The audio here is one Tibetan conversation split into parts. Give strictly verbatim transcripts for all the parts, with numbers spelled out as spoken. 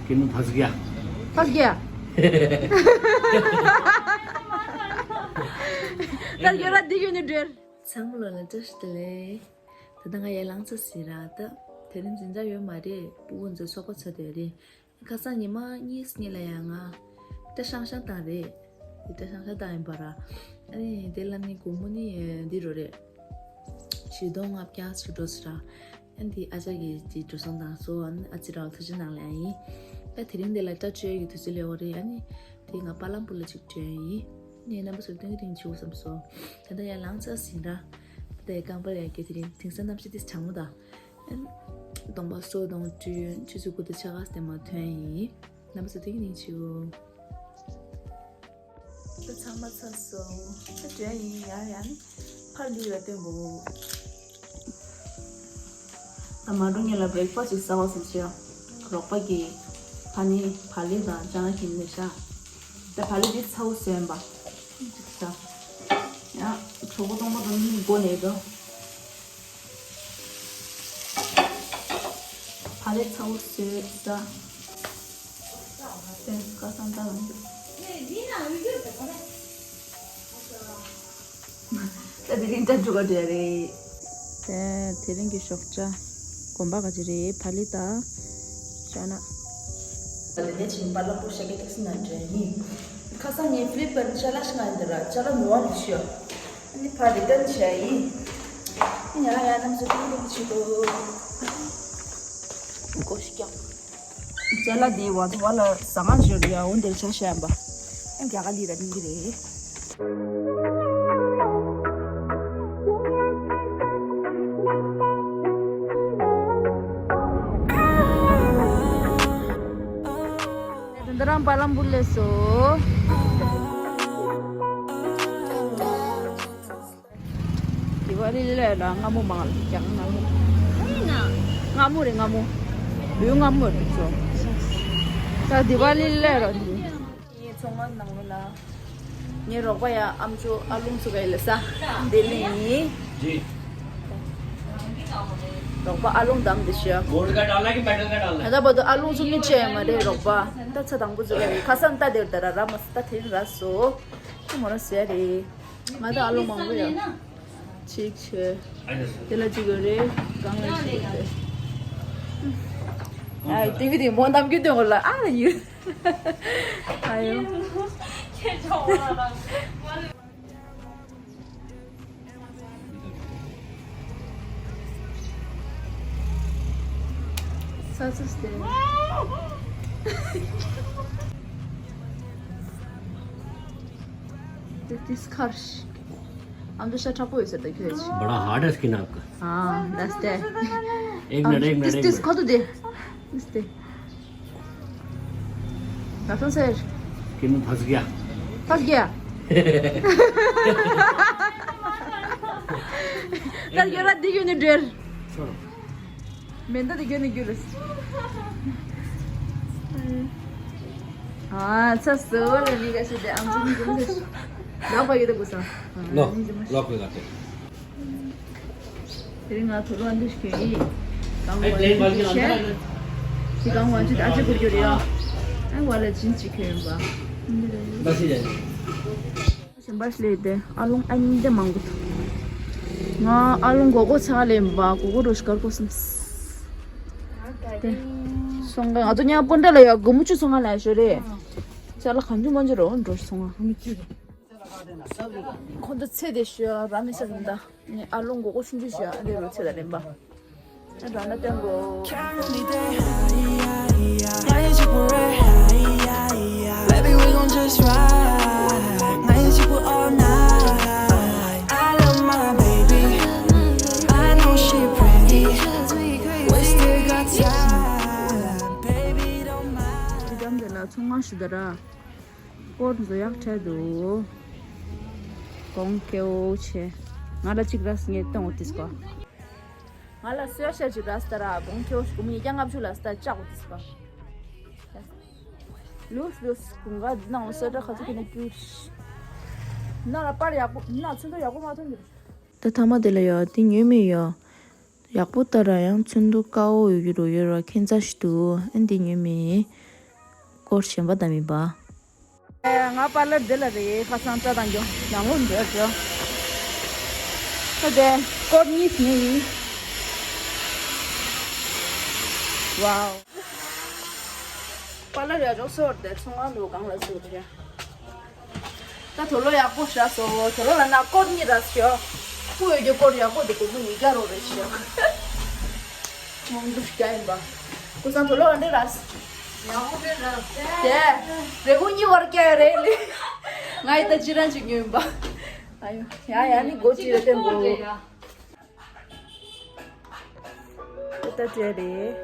किन्नु फंस गया। फंस गया। ད་ཡོད་ར་འདི་ཡོད་ནི་འདྲེར། ཚང་མ་ལ་བཀྲ་ཤིས་བདེ་ལེགས། ད་ལྟ་ང་ཡར་ལངས་ཚར་ཟིན་ར། ད་དེ་རིང་འཛིན་གྲྭ་ཡོད་མ་རེད། སྤུ་གུ་ཚོ་ཚོགས་པ་ཚོགས་བསྡད་རེད། ཁ་སང་ཉི་མ་གཉིས་གཉིས་ལ་ཡང་ང་སྐྲ་ཤང་ཤང་བཏང་རེད། དེ་སྐྲ་ཤང་ཤང་བཏང་ཡིན་པ་ར། ཨ་ནི་དེ་ལ་ནི་དགོང་མོ་ནི་འདི་རོ་རེད། བཞི་སྟོང་ལྔ་བརྒྱ་ཞིག་འགྲོ་ཟེར་ར། ཨ་ནི་དེ་ཨ་ཅག་གིས་དེ་འགྲོ་སོང་བཏང་སོང་། ཨ་ནི་ཨ་ཙི་ར་བ་ཐུགས་རྗེ་གནང་ལ་ཡིན། ད་དེ་རིང་དེ་ལ་སྐྲ་བཅད་ཡོད་དུས་ཚོད་ལས་འོ་རེད། ཨ་ནི་དེ་ང་པ་ལམ་པུ་ལ་ཅིག་བྲོས་ཡིན། ངས་རྣམ་པ་ཚོར་སྟོན་གི་རིང་བྱེད་དགོས་བསམ་སོང་། ད་ལྟ་ཡར་ལངས་ཚར་ཟིན་ར། ད་ལྟ་ཡར་རྐང་པ་ཡར་རྒྱབ། དེ་རིང་དེང་སང་གནམ་གཤིས་དེ་གྲང་མོ་དང་། གདོང་པ་སོ་གདོང་བཀྲུས། ཆུ་ཚོད་དགུ་དང་ཕྱེད་ཀ་ཙམ་མ་ཐོན་ཡིན། རྣམ་པ་ཚོ་ཐུགས་རྗེ་ཆེ། ད་ཚང་མ་ཚར་སོང་། ད་དྲན་ཡིན། ཡར་ཡར་ནི་ཕར་ལུས་ལ་སྟོན་དགོས། ད་མ་འགྲོ་སྔོན་ལ་བྷི་རེག་ཕ་སི་ཅིག་ཟ་བ་བསམ་ཤེས། རོགས་པ་གིས་ཕ་ནི་བག་ལེབ་དང་ཅ་ལག་ཁྱེར་ནས་ཤག་ད་བག་ལེབ་དེ་ཚ་བོ་བཟོས་ཡིན་པ། ཅིག་ཟ། ཡང་གྲོགས་པོ་སྟོང་པ་དང་གཉིས་སྒོ་ནས་འགྲོ། བག་ལེབ་ཚ་བོ་བཟོས་ད། དེ་ཁ་སང་ད་ལ་འདུག་ད་དེ་རིང་ལྟ་འགྲོ་ག་འདྲ་རེད། དེ་དེ་རིང་གི་ཞོགས་ཇ། གོམ་པ་ག་ཅི་རེད། བག་ལེབ་དང་ཅ་ན། ད་དེ་ནས་ཕྱིན་པ་ལ་པོ་ཤ་ཀེ་ཏེག་སི་ན་འདྲ་ཡིན། ཁ་སང་ངས་ཕི་ལིབ་ཀར་ཅ་ལག་ཞིག་ང་ཡིན་དེ་ར་ཅ་ལག་ནོར་བ་ལས་ཤོར། ཨ་ནི་ཕར་རི་ཏན་བྱས་ཡིན། ཡ་ཡ་རྣམ་ཚོ་ཐུགས་རྗེ་ཆེ། ཀོ་ཤི་ཀྱང་། ཅ་ལག་འདི་བ་ཚོ་བ་ལ་ཟ་མ་བྱོས་ཡ། འོ་འདིར་ཆ་བཞག་ཡིན་པ། ཨ་རྒྱ་གར་ལི་ར་ནི་འདི་རེད། འདི་རང་པ་ལམ་བུ་ལས་སོ། དི་ཝ་ལི་ལས་ལ་སྔ་མོ་མང་ལ་ཀྱང་སྔ་མོ། སྔ་མོ་རེད་སྔ་མོ། ལུས་སྔ་མོ་རེད་ཚོ། ད་དི་ཝ་ལི་ལས་ལ་འདི། ངའི་ཚོང་ཁང་ནང་ལོགས་ལ། ངའི་རོགས་པ་ཡ་ཨམ་ཅོག་ཨ་ལུང་ཚུགས་ཡ་ལ་ས། འདི་ལི་ཡིན། जी। རོགས་པ་ཨ་ལུང་དམ་འདི་ཤོད། गोल्ड का डालना है कि मेटल का डालना है? ད་ལྟ་བར་དུ་ཨ་ལུང་ཚུགས་མི་བྱས་མ་རེད་རོགས་པ། ད་ཚ་དང་པོ་ཚུགས་ཡ་རེད། ཁ་སང་ད་དེར་ད་ར་ར་མ་ས་ད་དེ་ར་སོ། ཁོ་མོ་ར་ཟེར་རེད། ང་ད་ཨ་ལུང་མང་པོ་ཡ། གཅིག་བྱས། དེ་ལ་གཅིག་ཡོད་རེད། གང་ལ་གཅིག་ཡོད་རེད། ཨ་དེ་གི་དེ་མོ་གནམ་རྒྱུན་དེ་ངོ་ལ་ཨ་ལ་ཡོད། ཨ་ཡོ། ས་ས་སྟེ། དེ་དིས་ཁར། ཨ་མདོ་ཤ་དྲག་པོ་ཡོད་ཟེར་ད་ཁྱོད་ཀྱིས། बड़ा हार्ड है स्किन आपका। हाँ, दस दे। एक मिनट, एक मिनट, एक मिनट। ཁ་ཐུག་དེ། ད་ཐོན་ཟེར། किन्नु फंस गया। फंस गया। ད་ཡོད་ར་འདི་ཡོད་ནི་འདྲེར། མེ་མདའ་དེ་གྱོན་ནས་རྒྱུ་རེད། ཨ་ཚ་སོ་ལ་མི་ག་ཤི་དེ་ཨམ་ཅི་མི་འཇུ་མི་ཤི། ལག་པ་ཡོད་དེ་དགོས་ས། ལོ། ལོ་ཁོས་ག་དེ། དེ་རིང་ང་ཐུག་རོགས་འདི་ཤི་གི་ཡིན། གང་བ་ཅི་ཤེས། དེ་གང་བ་ཅི་ཨ་ཅེ་གུར་རྒྱུ་རེད་ཡ། ཨ་བ་ལ་ཅིན་ཅི་ཁྱོད་ཡིན་པ། बस ही जाएगी। ཞིམ་པ་ཞིག་ལས་དེ་ཨ་ལོང་ཨ་ནི་འདི་མང་པོ་འདུག་ང་ཨ་ལོང་གོ་གོ་ཚ་ལས་མ་གོ་གོ་རོ་ཤི་ཀར་གོ་སམ། དེ་སོང་ག་ང་ཚོ་ཉ་སྤུན་ཟླ་ལ་ཡ་དགོང་མོ་ཆུ་སོང་ང་ལ་ཡ་ཞོ་རེད། ཅ་ལག་གང་བྱུང་མང་བྱུང་རོ་འགྲོ་སོང་ང་། ཁོང་ཚོ་ཚེ་དེ་ཞོ་ར་མི་ཤ་རིན་ད། ཨ་ལོང་གོ་གོ་ཆུང་ཆུང་ཞོ་ཨ་དེ་རོ་ཚེ་ད་རིན་པ། Baby, we gon' just ride. All night. I love my baby. I know she pretty. We still got time. Baby, don't mind. འདི་འདྲ་ལ་ཚོང་ང་ཞུ་ད་ར། སྐོར་འཛོ་ཡག་འཕྲད་འདུག་གོང་ཁེའུ་ཆེ། ང་ལ་གཅིག་ར་སི་ངས་སྟོན་འོ་ཏིས་གོ། ང་ལ་སོས་ཤ་ཅིག་ར་སྟ་ར་གོང་ཁེའུ་ཞིག་གོ་མི་ཉིས་བརྒྱ་ལྔ་བཅུ་ལ་སྟ་ལྕག་འོ་ཏིས་གོ། ལུས་ལུས་གུང་ག་ནང་སོ་འདྲ་ཁ་ཚུ་ཁེ་ནས་རྒྱུ། ནང་ལ་པར་ཡག་པོ་ནང་ཚོན་མདོག་ཡག་པོ་མ་མཐོང་གི་རེད། ད་ཐ་མ་དེ་ལ་ཡ་དེ་ཉོས་མེད་ཡ། ཡག་པོ་ལྟ་ར་ཡང་ཚོན་མདོག་དཀར་པོ་ཡོད་ཀྱི་རོ་ཡོད་ར་ཁྱད་མཚར་ཞིག་འདུག་ཨ་འདི་ཉོས་མེད། སྐོར་གཞན་པ་དང་མིན་པ། ང་པར་ལར་འདི་ལ་རེད། ཁ་སང་སྐྲ་དང་འགྱོ་ནང་ལོགས་འདི་འགྱོ། ཁ་དེ་སྐོར་གཉིས་ཉོས་ཡིན། ཝའོ། པར་ལར་ཡ་རོགས་སོར་དེ་ཚོང་ཁང་དུ་གང་ལ་སོར་དེ། ད་དུག་ལོག་ཡག་པོ་བཞག་སོང་། དུག་ལོག་ལ་ན་སྐོར་གཉིས་རག་ཤག་སྐུ་ཡོད་རྒྱུ་སྐོར་ཡག་པོ་འདུག་སྒོར་མོ་ཉིས་བརྒྱ་རོགས་རེད་ཤག་སྔོན་འགྲོ་བརྒྱ་ཡིན་པ། ཁ་སང་དུག་ལོག་ག་འདྲ་རག་ཡག་པོ་རེད་ར། དེ་རེ་སྒུག་གཉིས་བར་བསྐྱལ་རེད་ལེ། ང་ཡི་ད་ཅི་རང་ཅིག་ཉོས་ཡིན་པ། ཨ་ཡོ། ཡ་ཡ་ནི་སྒོ་ཅི་རེད་བསྟན་དགོས། ད་ལྟ་བྲོས་རེད།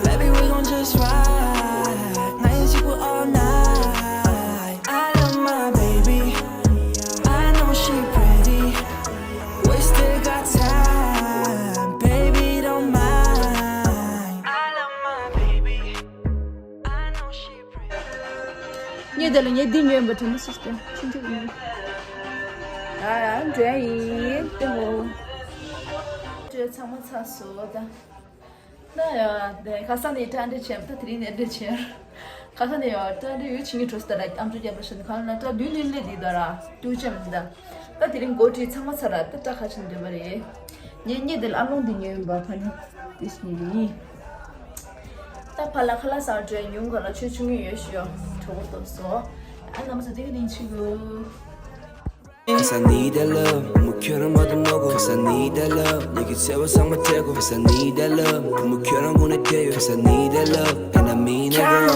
Baby, we gon' just ride. Nights you put all night. I love my baby. I know she pretty. We still got time. Baby, don't mind. I love my baby. I know she pretty. ངས་དེ་ལ་ངས་འདི་ཉོས་པ་དྲན་པ་སུས་ཀྱང་ཆུང་ཆུང་ཡིན། ཨ་ཡ་འདྲ་ཡིན་ཏེ་མོ། ཚང་མ་ཚར་སོང་ད། ད་ཡ་དེ་ཁ་སང་ནས་སྐྲ་འདྲ་བྱས་ད་དེ་རིང་ནས་འདྲ་བྱས། ཁ་སང་ནས་ཡ་སྐྲ་འདྲ་ཡོད་ཕྱི་ཉིན་གྲོ་སི་ད་ར་ཨམ་ཅོག་རྒྱབ་ལ་ཤོད་ཁ་ལ་སྐྲ་བདུན་ནས་སླེབས་དེ་ད་ར་ཏུ་ཅམ་ད། ད་དེ་རིང་མགོ་བྲིས་ཚང་མ་ཚར་ར་ད་སྐྲ་ཁ་ཕྱིན་འདོད་པ་རེད། ངས་ངས་དེ་ལ་ཨ་ལོང་དེ་ཉོས་ཡིན་པ་ཕ་ནི་དེ་སྙིང་རེད། ད་ཕ་ལ་ཁ་ལག་ཟ་འགྲོ་ཡ་ཉུང་ག་ལ་ཆོས་ཆུང་ངུ་ཡོད་ཤི་ཡོ་གྲོགས་པོ་ཏོ་སོ། ཨ་ལམ་སོ་དེ་ག་དེ་ཆི་གོ། Cause I need that love. I'm a kid, I'm about to know. Cause I need that love. 내게 세워 상만 되고. Cause I need that love. I'm a kid, I'm gonna tell you. Cause I need that love. And I mean it, girl.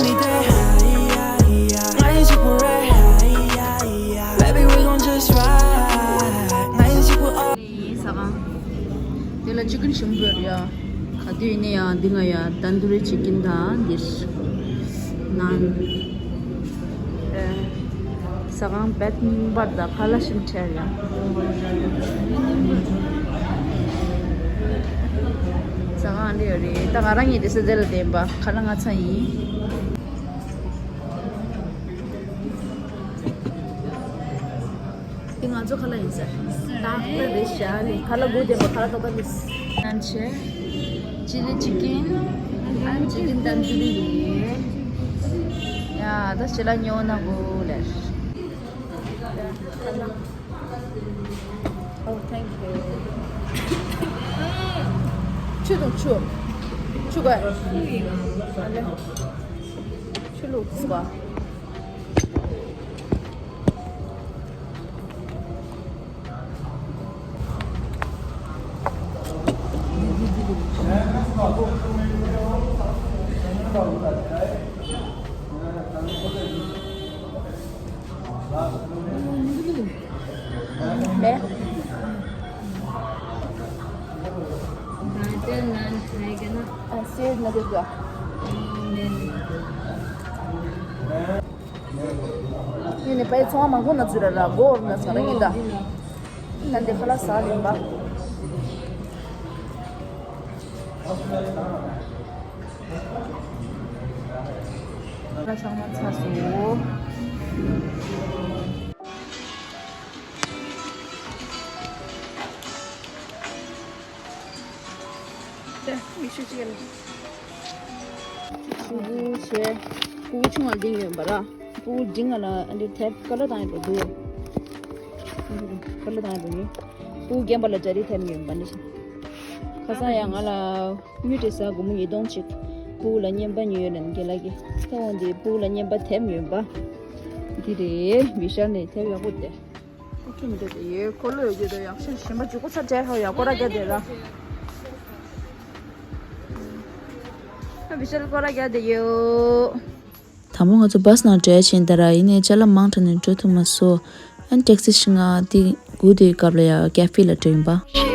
Baby, we gon' just ride. ཟ་ཁང་། དེ་ལ་ཅི་ཀིན་ཞིམ་པོ་ཡོད་ཡ། ག་དུས་ནས་ཡང་འདི་ང་ཡ་ཏན་དུ་རི་ཅི་ཀིན་དང་འདིར་ནང་། ཟ་ཁང་བེད་པར་དང་ཁ་ལག་ཞིམ་ཁྲལ་ཡ། ཟ་ཁང་འདི་ཡོད་རེད། ད་ང་རང་ཉིད་དེ་སེ་དེ་ལ་བསྡད་པ་ཁ་ལག་ང་ཚ་ཡིན། འདི་ང་ཚོ་ཁ་ལག་ཡིན་ཟེར། ཏག་ཏག་རེད་ཤག་ནི་ཁ་ལག་དགོས་བསྡད་པ་ཁ་ལག་ཏག་ཏག་རེད། ནན་ཆེ། ཅི་ལི་ཅི་ཀིན། ཨན་ཅི་ཀིན་ཏན་དུ་རི་ཡིན། ཡ་ད་ཅི་ལ་ཉོ་ན་གོ་ལེར། Oh, thank you. ཆུ་དང་ཆུ། ཆུ་ག་ཆུ་ལུག་པ། ལེ། ད་ལྟ་ང་ཧའི་ག་ན། ཨ་སེར་ན་དེ་ག་ཡིན་ནི་པའི་ཚོང་མང་པོ་ན་ཚུར་ར་ར་སྒོར་ན་ས་ར་ཡིན་ད། ད་འདི་ཁ་ལག་ཟ་ལེན་པ། ཁ་ལག་ཚང་མ་ཚར་སོང་། ད་མི་ཤུ་ཅིག་ལ། ཕྲུ་གུ་བྱས། ཕྲུ་གུ་ཆུང་བ་འདི་ཡོད་པ་ར། ཕྲུ་གུ་འབྲིང་བ་ལ་འདི་དེབ་ཀ་ལོ་བཏང་ཡོད་པ་འདུག་ཀ་ལོ་བཏང་ཡོད་པ་ནི། ཕྲུ་གུ་རྒན་པ་ལ་འབྲ་རིས་དེབ་ཡོད་པ་འདི་ཤི། ཁ་སང་ཡང་ང་ལ་དངུལ་སྤྲད་ས་སྒོར་མོ་ཉིས་སྟོང་གཅིག་ཕྲུ་གུ་ལ་རྔན་པ་ཉོས་ཡོད་ནས་རྒན་ལགས་ཀྱིས་ད་འོང་འདི་ཕྲུ་གུ་ལ་རྔན་པ་དེབ་ཡོད་པ། འདི་རེད་བི་ཤལ་ནས་དེབ་ཡག་པོ་དེ། ཁོ་ཁྲིད་མི་འདོད་དེ་ཡོད། ཁོ་ལོས་ཡོད་དོ་ཡག་ཤོས་ཞིམ་པ་བཅུ་ཁོ་ཚ་བྲལ་ཧོ་ཡག་སྐོར་ར་རྒྱག་དེ་ར། ཨ་བི་ཤལ་སྐོར་ར་རྒྱག་དེ་ཡོད། དང་པོ་ང་ཚོ་བྷ་སི་ནང་བྲོས་ཕྱིན་ད་ར་ཡིན་ནའི་ཅ་ལག་མང་དྲགས་ནས་འགྲོ་ཐུབ་མ་སོང་། ཨན་ཊེག་སི་ཤི་ང་དེ་སྒུག་དེའི་སྐབས་ལ་ཡ་ཀེ་ཧྥེ་ལ་འགྲོ་ཡིན་པ།